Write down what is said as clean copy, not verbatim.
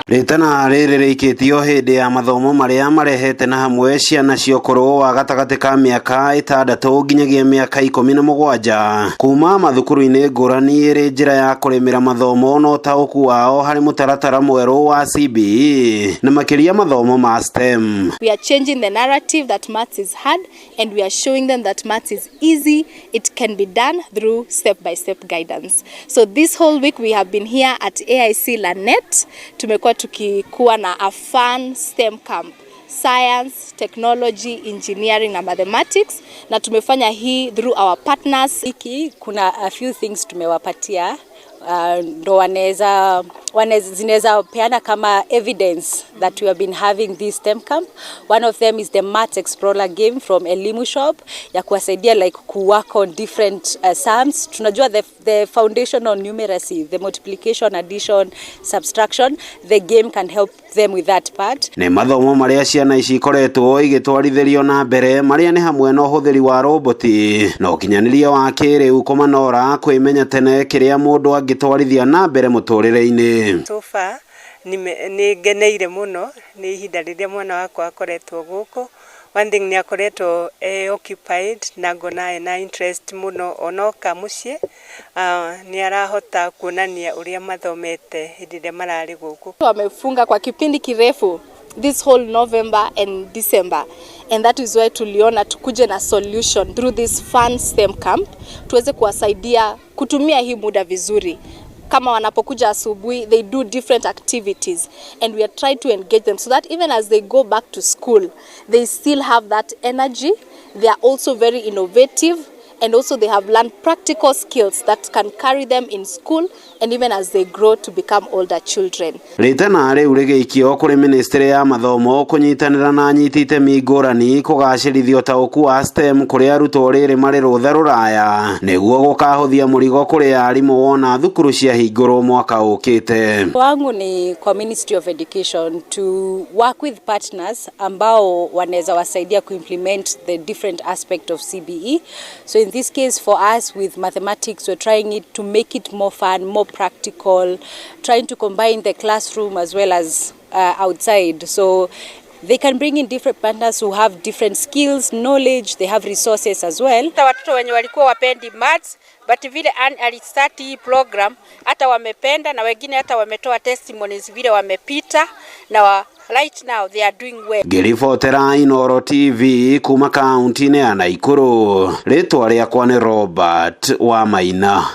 Rĩtana rĩrĩ rĩikĩtio hĩndĩ ya mathomo marĩa marehete na hamwe ciana cia ũkũrũ wa gatagatĩ ka mĩaka 6 nginyagia mĩaka 17 kuma mathukuru-inĩ ngũrani ĩrĩ njĩra ya kũrĩmĩra mathomo na ũtaũku wao harĩ mũtaratara mwerũ wa CBE na makĩria mathomo ma STEM. We are changing the narrative that maths is hard, and we are showing them that maths is easy. It can be done through step-by-step guidance. So this whole week we have been here at AIC Lanet. Tumekuwa tukikuwa na a fun STEM camp. Science, technology, engineering na mathematics, na tumefanya hii through our partners. Hiki kuna a few things tumewapatia, ndo wanaweza zinaweza peana kama evidence that we have been having this STEM camp. One of them is the Maths Explorer game from Elimu Shop ya kuwasaidia like ku work on different sums. Tunajua the foundation on numeracy, the multiplication, addition, subtraction, the game can help them with that part. Nĩ mathomo marĩa ciana ici ikoretwo igĩtwarithĩrio na mbere marĩa nĩ hamwe na ũhũthĩri wa roboti na ũkinyanĩria wa kĩrĩu kũmanora kwĩmenya tene kĩrĩa mũndũ angĩtwarithia na mbere mũtũrĩre-inĩ. So far nĩ ngeneire mũno nĩ ihinda rĩrĩa mwana wakwa akoretwo gũkũ. One thing, nĩ akoretwo e occupied na ngona ena interest mũno onoka mũciĩ, nĩ arahota kuonania ũrĩa mathomete hĩndĩ ĩrĩa mararĩ gũkũ. Wamefunga kwa kipindi kirefu this whole November and December, and that is why tuliona tukuje na solution through this fun STEM camp tuweze kuwasaidia kutumia hii muda vizuri. Kama wanapokuja asubuhi, they do different activities, and we are trying to engage them so that even as they go back to school, they still have that energy. They are also very innovative, and also they have learned practical skills that can carry them in school and even as they grow to become older children. Rĩtana rĩu rĩgĩikio kũrĩ ministry ya mathomo kũnyitanĩra na anyiti itemi ngũrani kũgacĩrithia ũtaũku wa STEM kũrĩ arutwo rĩrĩ marĩ rũtha rũraya nĩguo gũkahũthia mũrigo kũrĩ arimũ wona thukuru ciahingũrwo mwaka ũkĩte. Wangu ni kwa Ministry of Education to work with partners ambao wanaweza wasaidia kuimplement the different aspect of CBE. So in this case for us with mathematics, we're trying it to make it more fun, more practical, trying to combine the classroom as well as outside. So they can bring in different partners who have different skills, knowledge, they have resources as well. Hata watoto wenye walikuwa wapendi maths, but vile alistart hii program hata wamependa, na wengine hata wametoa testimonies vile wamepita na right now they are doing well. Ngĩribotera Inooro TV kuma kaunti-inĩ ya Naikuru, rĩtwa rĩakwa nĩ Robert Wamaina.